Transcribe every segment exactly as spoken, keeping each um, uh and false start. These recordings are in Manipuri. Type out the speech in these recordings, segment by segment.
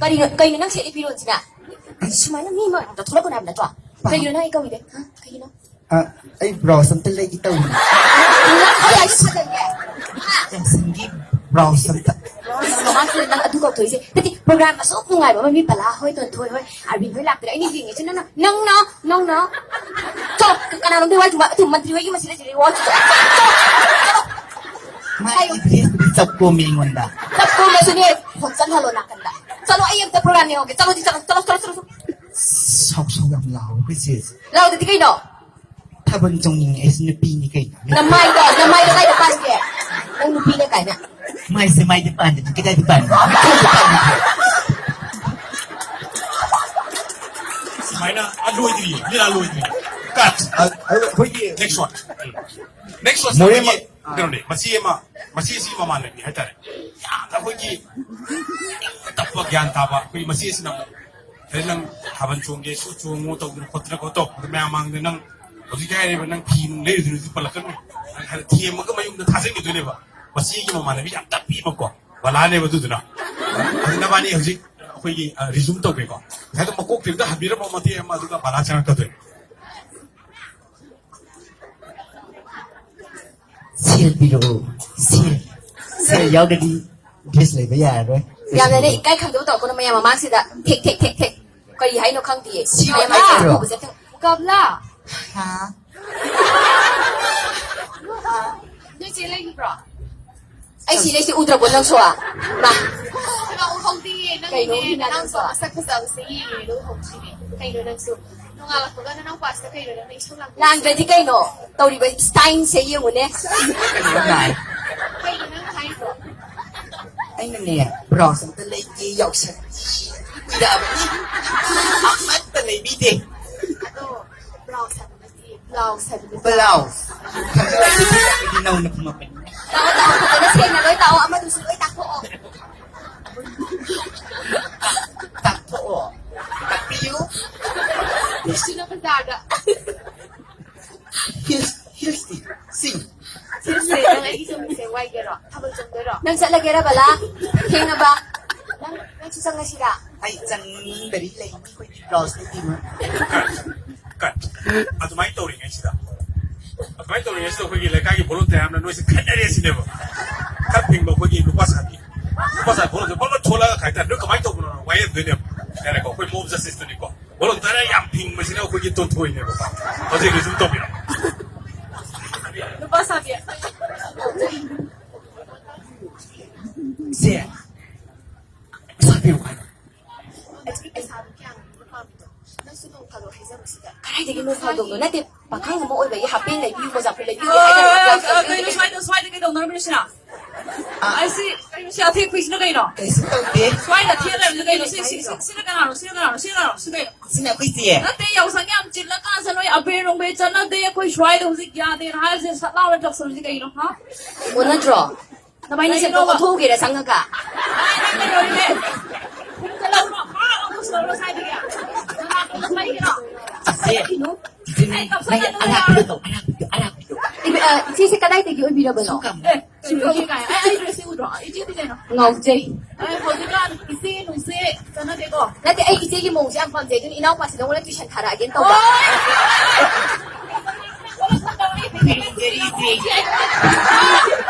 ꯀꯔꯤꯅꯣ, ꯀꯩꯅꯣ ꯅꯪ ꯁꯦꯠꯂꯤ ꯐꯤꯔꯣꯜꯁꯤꯅ? ꯁꯨꯃꯥꯏꯅ ꯃꯤ ꯃꯃꯥꯡꯗ ꯊꯣꯛꯂꯛꯀꯅꯨ ꯍꯥꯏꯕ ꯅꯠꯇ꯭ꯔꯣ? ꯀꯩꯒꯤꯅꯣ ꯅꯪ ꯑꯩ ꯀꯧꯔꯤꯗꯣ? ꯍꯥ? ꯀꯩꯒꯤꯅꯣ? ꯑ, ꯑꯩ ꯕ꯭ꯂꯥꯎꯁ ꯑꯝꯇ ꯂꯩꯒꯦ ꯇꯧꯕꯅꯤ꯫ ꯅꯪ ꯀꯌꯥꯗꯤ ꯐꯖꯒꯦ? ꯍꯥ? ꯌꯥꯁꯤꯟꯒꯤ ꯕ꯭ꯂꯥꯎꯁ ꯑꯝꯇ꯫ ꯕ꯭ꯂꯥꯎꯁ ꯃꯃꯥꯡꯁꯤꯗ ꯅꯪ ꯑꯗꯨ ꯀꯧꯊꯣꯛꯏꯁꯦ꯫ ꯅꯠꯇꯦ, ꯄ꯭ꯔꯣꯒ꯭ꯔꯥꯝ ꯑꯁꯨꯛ ꯅꯨꯡꯉꯥꯏꯕ ꯑꯃ, ꯃꯤ ꯄꯂꯥ ꯍꯣꯏ, ꯇꯣꯟꯊꯣꯏ ꯍꯣꯏ, ꯑꯥꯔꯕꯤꯟ ꯍꯣꯏ ꯂꯥꯛꯇ꯭ꯔꯦ꯫ ꯑꯩꯅ ꯌꯦꯡꯉꯤꯁꯦ ꯅꯪꯅ, ꯅꯪꯅ, ꯅꯪꯅ꯫ ꯆꯠꯂꯣ, ꯀꯅꯥꯅꯣꯝꯗ ꯋꯥꯔꯤ ꯊꯨꯝꯕ? ꯑꯗꯨ ꯃꯟꯇ꯭ꯔꯤ ꯍꯣꯏꯒꯤ ꯃꯁꯤꯗ ꯁꯤꯗ ꯋꯥꯔꯤ ꯊꯨꯝꯕ꯫ ꯃꯥꯒꯤ ꯗ꯭ꯔꯦꯁꯇꯨꯗꯤ ꯆꯞ ꯀꯣꯝꯃꯦ ꯑꯩꯉꯣꯟꯗ꯫ ꯆꯞ ꯀꯣꯝꯃꯁꯨꯅꯦ, ꯐꯣꯟ ꯆꯪꯍꯜꯂꯣ ꯅꯥꯀꯟꯗ꯫ ꯆꯠꯂꯣ, ꯑꯩ ꯑꯝꯇ ꯄ꯭ꯔꯣꯒ꯭ꯔꯥꯝ ꯌꯦꯡꯍꯧꯒꯦ꯫ ꯆꯠꯂꯣꯗꯤ ꯆꯠꯂꯣ, ꯆꯠꯂꯣ, ꯆꯠꯂꯣ, ꯆꯠꯂꯣ꯫ ꯁꯥꯎ ꯁꯥꯎ ꯌꯥꯝ ꯂꯥꯎꯋꯦ ꯑꯩꯈꯣꯏ ꯆꯦꯁꯦ꯫ ꯂꯥꯎꯗꯗꯤ ꯀꯩꯅꯣ? ꯊꯥꯕꯜ ꯆꯣꯡꯅꯤꯡꯉꯦ, ꯑꯩꯁꯨ ꯅꯨꯄꯤꯅꯤ ꯀꯩꯅꯣ꯫ ꯅꯃꯥꯏꯗꯣ, ꯅꯃꯥꯏꯗꯣ ꯀꯥꯏꯗ ꯄꯥꯟꯒꯦ? ꯅꯪ ꯅꯨꯄꯤꯅꯦ ꯀꯥꯏꯅ꯫ ꯃꯥꯏꯁꯦ ꯃꯥꯏꯗ ꯄꯥꯟꯗꯗꯤ ꯀꯗꯥꯏꯗ ꯄꯥꯟꯒꯦ? ꯁꯨꯃꯥꯏꯅ, ꯑ, ꯂꯣꯏꯗ꯭ꯔꯤꯌꯦ, ꯂꯤꯂꯥ ꯂꯣꯏꯗ꯭ꯔꯤꯌꯦ꯫ Cut. ꯑ, ꯑ, ꯑꯩꯈꯣꯏꯒꯤ next one. Next one ꯃꯣꯔꯦ ꯁꯤꯗꯤ ꯃ-, ꯑ꯫ ꯀꯩꯅꯣꯅꯦ, ꯃꯆꯦ ꯑꯃ, ꯃꯆꯦꯁꯤ ꯃꯃꯥꯟꯅꯕꯤ ꯍꯥꯏꯇꯥꯔꯦ꯫ ꯌꯥꯝꯅ ꯑꯩꯈꯣꯏꯒꯤ ꯏꯪ ꯇꯞꯄ, ꯒ꯭ꯌꯥꯟ ꯇꯥꯕ, ꯑꯩꯈꯣꯏ ꯃꯆꯦꯁꯤꯅ ꯑꯃꯨꯛ, "ꯑꯗꯩ ꯅꯪ ꯊꯥꯕꯜ ꯆꯣꯡꯒꯦ, ꯁꯨ ꯆꯣꯡꯉꯣ, ꯇꯧꯗꯅ ꯈꯣꯠꯇꯅ ꯀꯣ ꯇꯧ꯫ ꯑꯗꯨ ꯃꯌꯥꯝ ꯃꯥꯡꯗ ꯅꯪ ꯍꯧꯖꯤꯛꯀꯤ ꯍꯥꯏꯔꯤꯕ ꯅꯪ ꯐꯤ ꯅꯨꯡ ꯂꯩꯔꯨꯗꯣꯏꯅꯤ, ꯍꯧꯖꯤꯛ ꯄꯜꯂꯛꯀꯅꯨ꯫ ꯅꯪ ꯍꯥꯏꯅ ꯊꯦꯝꯃꯒ ꯃꯌꯨꯝꯗ ꯊꯥꯖꯤꯟꯈꯤꯗꯣꯏꯅꯦꯕ"꯫ ꯃꯆꯦꯒꯤ ꯃꯃꯥꯟꯅꯕꯤ ꯌꯥꯝ ꯇꯞꯄꯤꯕꯀꯣ, ꯕꯂꯥꯅꯦꯕ ꯑꯗꯨꯗꯨꯅ꯫ ꯑꯗꯨ ꯅꯕꯥꯅꯤ ꯍꯧꯖꯤꯛ ꯑꯩꯈꯣꯏꯒꯤ, ꯑ, resume ꯇꯧꯒꯦꯀꯣ꯫ ꯉꯁꯥꯏꯗꯣ ꯃꯀꯣꯛꯇꯩ ꯑꯝꯇ ꯍꯟꯕꯤꯔꯝꯃꯣ ꯃꯇꯦꯛ ꯑꯃ, ꯑꯗꯨꯒ ꯕꯂꯥ ꯆꯪꯉꯛꯀꯗꯣꯏꯅꯤ꯫ ꯁꯦꯜ ꯄꯤꯔꯛꯑꯣ, ꯁꯦꯜ꯫ ꯁꯦꯜ ꯌꯥꯎꯗ꯭ꯔꯗꯤ ꯗ꯭ꯔꯦꯁ ꯂꯩꯕ ꯌꯥꯔꯔꯣꯏ꯫ ꯌꯥꯝꯅꯅꯦ ꯏꯀꯥꯏ ꯈꯪꯗꯕ ꯇꯧꯔꯛꯀꯅꯨ ꯃꯌꯥꯝ ꯃꯃꯥꯡꯁꯤꯗ꯫ ꯊꯦꯛ, ꯊꯦꯛ, ꯊꯦꯛ, ꯊꯦꯛ꯫ ꯀꯔꯤ ꯍꯥꯏꯅꯣ ꯈꯪꯗꯤꯌꯦ꯫ ꯁꯤ ꯃꯌꯥꯝ ꯀꯞꯂꯥ? ꯃꯃꯥꯡꯁꯤꯗ ꯎꯕꯁꯦ꯫ ꯀꯞꯂꯥ? ꯍꯥ? ꯅꯣꯏ ꯆꯦ ꯂꯩꯈꯤꯕ꯭ꯔꯣ? ꯑꯩ ꯁꯤ ꯂꯩꯁꯤ ꯎꯗ꯭ꯔꯕꯣ ꯅꯪꯁꯨ? ꯃꯥ꯫ ꯅꯪ ꯎꯍꯧꯗꯤꯌꯦ, ꯅꯪ ꯀꯩꯅꯣ ꯏꯅꯦ, ꯍꯧꯖꯤꯛ ꯅꯅꯥꯎꯁꯨ ꯅꯪꯁꯨ? ꯃꯁꯛ ꯐꯖꯕꯁꯦ ꯌꯦꯡꯉꯦ, ꯑꯗꯨ ꯎꯍꯧꯗ꯭ꯔꯤꯅꯦ꯫ ꯀꯩꯅꯣ ꯅꯪꯁꯨ? ꯅꯣꯡꯉꯥꯜꯂꯛꯄꯒ ꯅꯅꯥꯎꯄꯥꯁꯤꯗ ꯀꯩꯅꯣ ꯅꯪꯅ ꯏꯁꯧ ꯂꯥꯡꯕꯤꯔꯤꯁꯦ? ꯂꯥꯡꯗ꯭ꯔꯗꯤ ꯀꯩꯅꯣ? ꯇꯧꯔꯤꯕ styleꯁꯦ ꯌꯦꯡꯉꯨꯅꯦ꯫ ꯀꯩꯅꯣ ꯅꯪ ꯍꯥꯏ-, ꯀꯩꯅꯣ ꯅꯪ ꯍꯥꯏꯗꯣ? ꯑꯩꯅꯅꯦ, blouse ꯑꯝꯇ ꯂꯩꯒꯦ, ꯌꯥꯎꯁꯪ ꯀꯨꯏꯔꯛꯑꯕꯅꯤ꯫ ꯑꯃꯠꯇ ꯂꯩꯕꯤꯗꯦ꯫ ꯑꯗꯣ blouse ꯍꯥꯏꯕ ꯅꯠꯇꯦ, blouse ꯍꯥꯏꯕꯅꯦ꯫ Blouse꯫ ꯈꯪꯖꯤꯜꯂꯛꯇ꯭ꯔꯗꯤ ꯑꯩꯗꯤ ꯅꯧꯅ ꯐꯪꯉꯛꯄꯅꯤ꯫ ꯇꯥꯛꯑꯣ, ꯇꯥꯛꯑꯣ, ꯐꯖꯅ ꯁꯦꯡꯅ ꯂꯣꯏ ꯇꯥꯛꯑꯣ, ꯑꯃꯗꯨꯁꯨ ꯂꯣꯏ ꯇꯥꯛꯊꯣꯛꯑꯣ꯫ ꯇꯥꯛꯊꯣꯛꯑꯣ꯫ ꯇꯥꯛꯄꯤꯌꯨ꯫ ꯕꯤꯁꯅꯨ ꯕꯖꯥꯔꯗ꯫ Heels, heelsꯇꯤ? ꯁꯤ꯫ Heelsꯁꯦ ꯅꯪ ꯑꯩꯒꯤ ꯆꯨꯝꯃꯤꯁꯦ ꯋꯥꯏꯒꯦꯔꯣ? ꯊꯥꯕꯜ ꯆꯣꯡꯗꯣꯏꯔꯣ? ꯅꯪ ꯆꯠꯂꯒꯦꯔ ꯕꯂꯥ? ꯊꯦꯡꯉꯕ? ꯅꯪ, ꯅꯪꯁꯨ ꯆꯪꯉꯁꯤꯔꯥ? ꯑꯩ ꯆꯪꯗꯔꯤ, ꯂꯩꯅꯤ ꯑꯩꯈꯣꯏꯒꯤ ꯕ꯭ꯂꯥꯎꯁ ꯅꯨꯄꯤ ꯑꯃ꯫ ꯀꯠ, ꯀꯠ꯫ ꯑꯗꯨꯃꯥꯏꯅ ꯇꯧꯔꯤꯉꯩꯁꯤꯗ, ꯑꯗꯨꯃꯥꯏꯅ ꯇꯧꯔꯤꯉꯩꯁꯤꯗ ꯑꯩꯈꯣꯏꯒꯤ ꯂꯩꯀꯥꯏꯒꯤ ꯚꯣꯂꯨꯟꯇꯤꯌꯥꯔ ꯑꯃꯅ ꯅꯣꯏꯁꯦ ꯈꯠꯅꯔꯦ ꯁꯤꯅꯦꯕ꯫ ꯈꯔ ꯐꯤꯡꯕ ꯑꯩꯈꯣꯏꯒꯤ ꯅꯨꯄꯥ ꯁꯥꯕꯤ, ꯅꯨꯄꯥ ꯁꯥꯕꯤ ꯚꯣꯂꯨꯟꯇꯤꯌꯥꯔ ꯄꯪꯊꯣꯛꯂꯛꯑꯒ ꯀꯩ ꯍꯥꯏꯇꯥꯔꯦ, ꯅꯣꯏ ꯀꯃꯥꯏꯅ ꯇꯧꯕꯅꯣ ꯋꯥꯌꯦꯜꯗꯣꯏꯅꯦꯕ꯫ ꯌꯥꯔꯦꯀꯣ, ꯑꯩꯈꯣꯏ ꯃꯣꯕ ꯖꯁꯇꯤꯁꯇꯨꯅꯤꯀꯣ꯫ ꯚꯣꯂꯨꯟꯇꯤꯌꯥꯔ ꯌꯥꯝ ꯐꯤꯡꯕꯁꯤꯅ ꯑꯩꯈꯣꯏꯒꯤ ꯇꯣꯟꯊꯣꯏꯅꯦꯕꯀꯣ꯫ ꯍꯧꯖꯤꯛ ꯔꯤꯖꯨꯝ ꯇꯧꯕꯤꯔꯣ꯫ ꯅꯨꯄꯥ ꯁꯥꯕꯤ꯫ ꯁꯦ, ꯄꯩꯁꯥ ꯄꯤꯔꯛꯑꯣ ꯍꯥꯏꯕ꯫ ꯑꯗꯨꯒꯤ ꯄꯩꯁꯥꯗꯣ ꯀꯌꯥꯅꯣ ꯅꯪꯅ ꯄꯥꯝꯃꯤꯗꯣ? ꯅꯪꯁꯨ ꯅꯣꯡ ꯐꯥꯗꯣꯛ ꯍꯥꯏꯖꯕꯁꯤꯗ꯫ ꯀꯗꯥꯏꯗꯒꯤ ꯅꯣꯡ ꯐꯥꯗꯣꯛꯅꯣ? ꯅꯠꯇꯦ, ꯄꯥꯈꯪ ꯑꯃ ꯑꯣꯏꯕꯒꯤ ꯍꯥꯄꯦꯟ ꯂꯩꯕꯤꯌꯨ, ꯃꯣꯖꯥ ꯐꯨꯔꯤꯠ ꯂꯩꯕꯤꯌꯨ ꯍꯥꯏꯗꯅ ꯀꯩꯅꯣ ꯌꯥꯝ ꯁ꯭ꯋꯥꯏꯗ, ꯌꯥꯝ ꯁ꯭ꯋꯥꯏꯗ ꯀꯩꯗꯧꯅꯔꯝꯃꯤꯅꯣ ꯁꯤꯅ? ꯑꯥ꯫ ꯑꯩꯁꯤ, ꯀꯩꯅꯣ ꯁꯤ ꯑꯊꯦꯛꯄꯤꯁꯤꯅ ꯀꯩꯅꯣ? ꯀꯩꯁꯨ ꯇꯧꯗꯦ꯫ ꯁ꯭ꯋꯥꯏꯗ ꯊꯦꯛꯑ ꯂꯩꯔꯝꯃꯤꯁꯤꯅ ꯀꯩꯅꯣ? ꯁꯤ, ꯁꯤ, ꯁꯤ, ꯁꯤꯅ ꯀꯅꯥꯅꯣ? ꯁꯤꯅ ꯀꯅꯥꯅꯣ? ꯁꯤꯅ ꯀꯅꯥꯅꯣ? ꯁꯤ ꯀꯩꯅꯣ? ꯁꯤꯅ ꯑꯩꯈꯣꯏ ꯆꯦ꯫ ꯅꯠꯇꯦ, ꯌꯥꯎꯁꯪ ꯌꯥꯝ ꯆꯤꯜꯂꯀꯥꯟꯁꯤꯗ ꯅꯣꯏ ꯑꯕꯦꯔ ꯅꯨꯡꯕꯦꯔ ꯆꯠꯅꯗꯦ, ꯑꯩꯈꯣꯏ ꯁ꯭ꯋꯥꯏꯗ ꯍꯧꯖꯤꯛ ꯌꯥꯗꯦꯅ ꯍꯥꯏꯔꯤꯁꯦ ꯁꯠ ꯂꯥꯎꯅ ꯇꯧꯁꯜꯂꯤꯁꯦ ꯀꯩꯅꯣ, ꯍꯥ? ꯑꯣ, ꯅꯠꯇ꯭ꯔꯣ? ꯅꯕꯥꯏꯅꯤꯁꯦ ꯀꯩꯅꯣꯕ? ꯇꯣꯛ ꯑꯣꯟꯊꯣꯛꯎꯒꯦꯔꯥ ꯆꯪꯉꯒ? ꯅꯪ ꯀꯩꯗꯧꯔꯤꯅꯦ? ꯈꯨꯝꯖꯤꯜꯂꯛꯎꯅꯣ, ꯐꯥ ꯂꯥꯎꯅ ꯄꯨꯁꯤꯜꯂꯛꯎꯅꯣ ꯁ꯭ꯋꯥꯏꯗꯒꯤ꯫ ꯅꯅꯥꯀꯣꯡꯗꯣ ꯃꯩꯒꯤꯔꯣ? ꯆꯦ, ꯀꯩꯅꯣ? ꯆꯦ, ꯑꯩ ꯅꯪ ꯀꯞꯁꯟꯅꯅꯨ ꯑꯔꯥꯛꯄꯤꯗꯣ ꯌꯥꯔꯣꯏ꯫ ꯇꯧ, ꯑꯔꯥꯛꯄꯤꯗꯣ, ꯑꯔꯥꯛꯄꯤꯗꯣ꯫ ꯏꯕ-, ꯑ, ꯏꯆꯦꯁꯦ ꯀꯗꯥꯏꯗꯒꯤ ꯑꯣꯏꯕꯤꯔꯕꯅꯣ? ꯁꯨꯀꯝ꯫ ꯑꯦ, ꯁꯨꯀꯝ ꯀꯥꯏ? ꯑꯩ, ꯑꯩ ꯗ꯭ꯔꯦꯁꯁꯦ ꯎꯗ꯭ꯔꯣ? ꯏꯆꯦꯗꯤ ꯀꯩꯅꯣ? ꯉꯥꯎꯖꯩ꯫ ꯑꯦ, ꯍꯧꯖꯤꯛꯀꯥꯟ ꯏꯆꯦ ꯅꯨꯡꯁꯦ ꯆꯠꯅꯗꯦꯀꯣ? ꯅꯠꯇꯦ, ꯑꯩ ꯏꯆꯦꯒꯤ ꯃꯑꯣꯡꯁꯦ ꯌꯥꯝ ꯄꯥꯝꯖꯩ, ꯑꯗꯨꯅ ꯏꯅꯥꯎꯄꯥꯁꯤꯗ ꯑꯣꯏꯅ ꯇꯨꯏꯁꯟ ꯊꯥꯔꯛꯑꯒꯦꯅ ꯇꯧꯕ꯫ ꯈꯨꯔꯨꯝꯖꯔꯤ, ꯏꯆꯦ꯫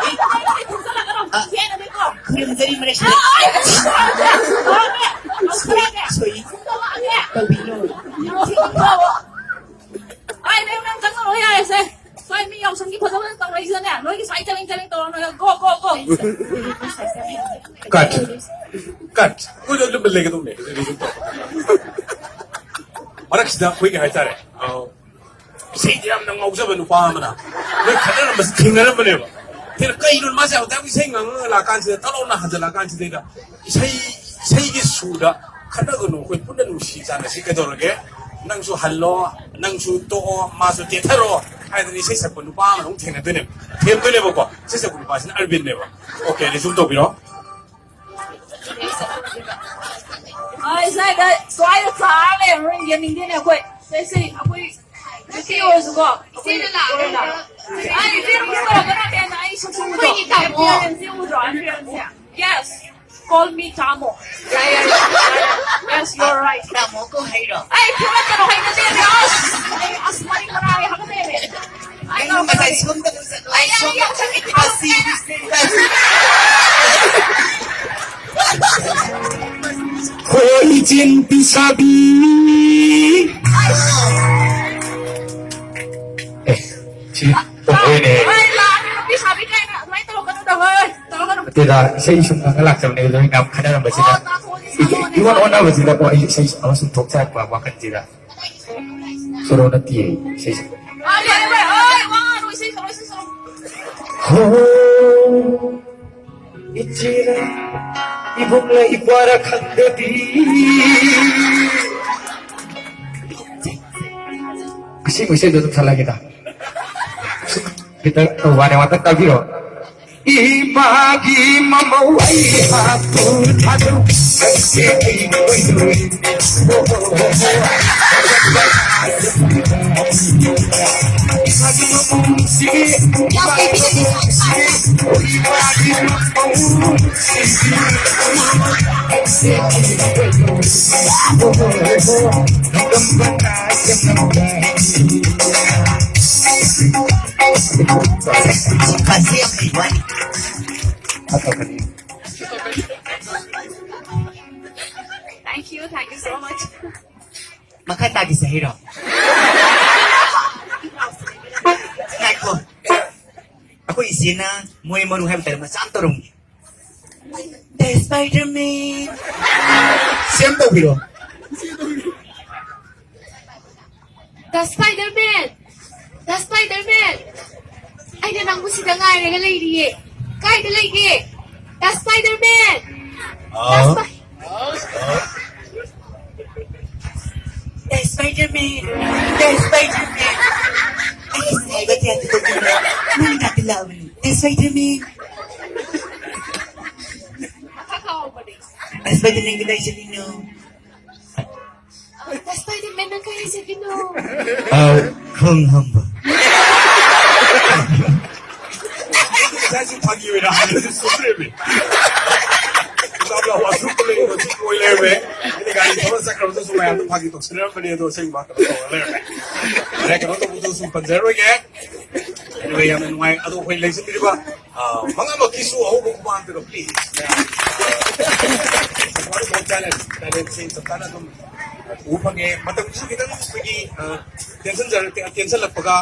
ꯑ, ꯈꯨꯔꯨꯝꯖꯔꯤ, ꯃꯔꯛꯁꯤꯗ꯫ ꯁꯣꯏ, ꯁꯣꯏ꯫ ꯇꯧꯕꯤꯅꯨ꯫ ꯑꯩ ꯃꯌꯨꯝ ꯌꯥꯝ ꯆꯪꯉꯔꯣꯏ, ꯌꯥꯔꯦꯁꯦ꯫ ꯁ꯭ꯋꯥꯏ ꯃꯤ ꯌꯥꯎꯁꯪꯒꯤ ꯐꯖ ꯐꯖ ꯇꯧꯔꯛꯏꯁꯤꯗꯅꯦ, ꯅꯣꯏꯒꯤ ꯁ꯭ꯋꯥꯏ ꯆꯕꯦꯡ ꯆꯕꯦꯡ ꯇꯧꯔ ꯅꯣꯏ ꯒꯣ, ꯒꯣ, ꯒꯣ꯫ ꯀꯠ꯫ ꯀꯠ꯫ ꯑꯩꯈꯣꯏꯗꯣ ꯑꯗꯨꯝ ꯂꯩꯒꯗꯧꯅꯦ꯫ ꯃꯔꯛꯁꯤꯗ ꯑꯩꯈꯣꯏꯒꯤ ꯍꯥꯏꯇꯥꯔꯦ꯫ ꯑ, ꯏꯁꯩꯗ ꯌꯥꯝꯅ ꯉꯥꯎꯖꯕ ꯅꯨꯄꯥ ꯑꯃꯅ ꯅꯣꯏ ꯈꯠꯅꯔꯝꯕꯁꯤ ꯊꯦꯡꯅꯔꯝꯕꯅꯦꯕ꯫ ꯊꯦꯡꯅ-, ꯀꯩꯅꯣ ꯃꯥꯁꯦ ꯑꯃꯨꯛꯇꯪ ꯏꯁꯩ ꯉꯥꯡꯉꯒ ꯂꯥꯛꯀꯥꯟꯁꯤꯗ, ꯇꯞ ꯂꯥꯎꯅ ꯍꯟꯖꯜꯂꯛꯑꯀꯥꯟꯁꯤꯗꯩꯗ ꯏꯁꯩ, ꯏꯁꯩꯒꯤ ꯁꯨꯔꯗ "ꯈꯠꯅꯒꯅꯨ, ꯑꯩꯈꯣꯏ ꯄꯨꯟꯅ ꯅꯨꯡꯁꯤ ꯆꯥꯟꯅꯁꯤ, ꯀꯩꯗꯧꯔꯒꯦ? ꯅꯪꯁꯨ ꯍꯜꯂꯣ, ꯅꯪꯁꯨ ꯇꯣꯛꯑꯣ, ꯃꯥꯁꯨ ꯇꯦꯊꯔꯣ" ꯍꯥꯏꯗꯅ ꯏꯁꯩ ꯁꯛꯄ ꯅꯨꯄꯥ ꯑꯃ ꯑꯃꯨꯛ ꯊꯦꯡꯅꯗꯣꯏꯅꯦꯕ, ꯊꯦꯝꯗꯣꯏꯅꯦꯕꯀꯣ꯫ ꯏꯁꯩ ꯁꯛꯄ ꯅꯨꯄꯥꯁꯤꯅ ꯑꯔꯕꯤꯟꯅꯦꯕ꯫ ꯑꯣꯀꯦ, ꯔꯤꯖꯨꯝ ꯇꯧꯕꯤꯔꯣ꯫ ꯑꯩ ꯁ꯭ꯋꯥꯏꯗ, ꯁ꯭ꯋꯥꯏꯗ ꯆꯥꯔ ꯂꯩꯔꯝꯃꯔꯣꯏ, ꯌꯦꯡꯅꯤꯡꯗꯦꯅꯦ ꯑꯩꯈꯣꯏ꯫ ꯁꯦ, ꯁꯦ, ꯑꯩꯈꯣꯏ ꯅꯨꯄꯤ ꯑꯣꯏꯔꯁꯨꯀꯣ, ꯑꯩꯈꯣꯏ ꯏꯆꯦꯅ ꯂꯥꯛꯑꯒ ꯑꯣꯏꯔꯁꯨ꯫ ꯑꯩ ꯏꯆꯦ ꯃꯤꯁ ꯇꯧꯔꯛꯀꯅꯣ, ꯀꯩꯅꯣ ꯑꯩ ꯁꯛꯁꯨ ꯎꯗ꯭ꯔꯣ? ꯑꯩꯈꯣꯏꯒꯤ ꯇꯥꯃꯣ꯫ Appearance ꯎꯗ꯭ꯔꯣ? Appearance꯫ Yes, call me ꯇꯥꯃꯣ꯫ ꯌꯥꯏ, ꯌꯥꯏ, ꯃꯣꯀꯣ ꯍꯩꯔꯣ? ꯑꯩ ꯐꯨꯔꯛꯀꯅꯨ, ꯍꯩꯅꯗꯦ, ꯑꯁ! ꯑꯩ, ꯑꯁ, ꯃꯔꯤ ꯃꯔꯥꯡ ꯍꯩꯅꯗꯦ꯫ ꯑꯩ ꯅꯪ ꯉꯁꯥꯏ ꯁꯣꯝꯗ ꯆꯠꯂꯣ, ꯑꯩ ꯌꯥꯔꯦ, ꯁꯣꯝꯗ ꯌꯥꯔꯦ, ꯆꯠꯂꯣ꯫ ꯃꯁꯤ, ꯃꯁꯤ꯫ ꯈꯣꯏ ꯆꯤꯟ ꯄꯤꯁꯥꯕꯤ꯫ ꯑꯦ, ꯁꯤ ꯇꯧꯕꯩꯅꯦ꯫ ꯍꯣꯏ, ꯂꯥꯛꯑꯒꯦ, ꯅꯨꯄꯤ ꯁꯥꯕꯤ ꯀꯥꯏꯅ ꯑꯗꯨꯃꯥꯏꯅ ꯇꯧꯔꯛꯀꯅꯨꯗ, ꯍꯣꯏ, ꯇꯧꯔꯛꯀꯅꯨ꯫ ꯅꯠꯇꯦꯗ, ꯏꯁꯩ ꯁꯨꯝ ꯉꯪꯉ ꯂꯥꯛꯆꯕꯅꯦ, ꯑꯗꯨ ꯌꯥꯝ ꯈꯟꯅꯔꯝꯕꯁꯤꯗ꯫ ꯑꯣ, ꯇꯥꯊꯣꯛꯑꯣꯅꯦ, ꯏ-, ꯇꯥꯊꯣꯛꯑꯣꯅꯦ꯫ ꯏꯋꯥ ꯋꯥꯅꯕꯁꯤꯗꯀꯣ ꯑꯩꯁꯨ ꯏꯁꯩ ꯑꯃ ꯁꯨꯝ ꯊꯣꯛꯆꯔꯛꯄ ꯋꯥꯈꯜꯁꯤꯗ꯫ ꯁꯣꯔꯣ ꯅꯠꯇꯤꯌꯦ, ꯏꯁꯩꯁꯦ꯫ ꯑꯥ, ꯌꯥꯔꯦ, ꯌꯥꯔꯦ, ꯑꯣꯏ, ꯋꯥ ꯉꯥꯡꯉꯅꯨ, ꯏꯁꯩ ꯁꯛꯂꯣ, ꯏꯁꯩ ꯁꯛꯂꯣ꯫ ꯍꯣ, ꯏꯆꯦꯔ, ꯏꯕꯨꯡꯂ, ꯏꯄ꯭ꯋꯥꯔ ꯈꯪꯗꯕꯤ꯫ ꯑꯁꯤꯕꯨ ꯏꯁꯩꯗꯣ ꯑꯗꯨꯝ ꯁꯛꯂꯒꯦꯗ꯫ ꯈꯤꯇꯪ ꯇꯧꯕ ꯋꯥꯅꯦ, ꯉꯥꯛꯇꯪ ꯇꯥꯕꯤꯔꯣ꯫ ꯏꯃꯥꯒꯤ ꯃꯃꯧ ꯑꯩ ꯍꯥꯞꯄꯨ ꯊꯥꯗꯧ꯫ Thank you, thank you so much. ꯃꯈꯥ ꯇꯥꯈꯤꯁꯦ ꯍꯥꯏꯔꯣ? ꯉꯥꯏꯈꯣ꯫ ꯑꯩꯈꯣꯏ ꯏꯆꯦꯅ ꯃꯣꯏ ꯃꯔꯨ ꯍꯥꯏꯕ ꯇꯥꯔꯦ, ꯃꯆꯥ ꯑꯃ ꯇꯧꯔꯝꯒꯦ꯫ The Spider-Man. ꯁꯦꯝ ꯇꯧꯕꯤꯔꯣ꯫ The Spider-Man! The Spider-Man! ꯑꯩꯅ ꯅꯪꯕꯨ ꯁꯤꯗ ꯉꯥꯏꯔꯒ ꯂꯩꯔꯤꯌꯦ꯫ ꯀꯥꯏꯗ ꯂꯩꯒꯦ? The Spider-Man! The ah? Spi- The Spider-Man! The Spider-Man! ꯑꯩ ꯉꯥꯏꯕ ꯀꯌꯥꯗꯤ ꯇꯧꯗꯣꯏꯅꯣ? ꯅꯪ ꯅꯥꯛꯇ ꯂꯥꯛꯑꯕꯅꯤ꯫ The Spider-Man! The Spider-Man ꯀꯗꯥꯏ ꯆꯠꯂꯤꯅꯣ? ꯇꯁꯄꯥꯏꯗꯤ ꯃꯦꯟꯅ ꯀꯩ ꯍꯥꯏꯖꯒꯤꯅꯣ? ꯑꯥ, ꯈꯣꯡ ꯍꯥꯝꯕ꯫ ꯉꯁꯥꯏꯁꯨ ꯐꯥꯒꯤ ꯑꯣꯏꯅ ꯍꯥꯏꯕꯗꯨ ꯆꯨꯝ ꯂꯩꯔꯝꯃꯦ꯫ ꯆꯥꯕ ꯋꯥꯁꯔꯨꯝꯗ ꯂꯩꯔꯤꯕ ꯆꯤꯛ ꯑꯣꯏ ꯂꯩꯔꯝꯃꯦ꯫ ꯑꯩꯅ ꯒꯥꯔꯤ ꯊꯧꯔ ꯆꯠꯈ꯭ꯔꯕꯗꯨꯁꯨ ꯃꯌꯥꯝꯗꯣ ꯐꯥꯒꯤ ꯇꯧꯁꯟꯅꯔꯝꯕꯅꯤ, ꯑꯗꯣ ꯑꯁꯦꯡꯕ ꯀꯩꯅꯣ ꯇꯧꯔ ꯂꯩꯔꯝꯃꯦ꯫ ꯑꯗꯩ ꯀꯩꯅꯣ ꯇꯧꯕꯗꯨꯁꯨ ꯄꯟꯖꯔꯣꯏꯒꯦ꯫ ꯑꯗꯨꯒ ꯌꯥꯝꯅ ꯅꯨꯡꯉꯥꯏ꯫ ꯑꯗꯣ ꯑꯩꯈꯣꯏ ꯂꯩꯖꯕꯤꯔꯤꯕ, ꯑ, ꯃꯉꯥꯃꯛꯀꯤꯁꯨ ꯑꯍꯧꯕ ꯈꯨꯕꯥꯛ ꯑꯝꯇꯒ, please꯫ ꯃꯌꯥꯝ ꯆꯞ ꯆꯥꯅ ꯑꯗꯨꯝ ꯎꯕ ꯐꯪꯉꯦ꯫ ꯃꯇꯝꯁꯨ ꯈꯤꯇꯪ ꯑꯩꯈꯣꯏꯒꯤ, ꯑ, ꯇꯦꯟꯁꯤꯟꯖꯔ-, ꯇꯦꯟꯁꯤꯜꯂꯛꯄꯒ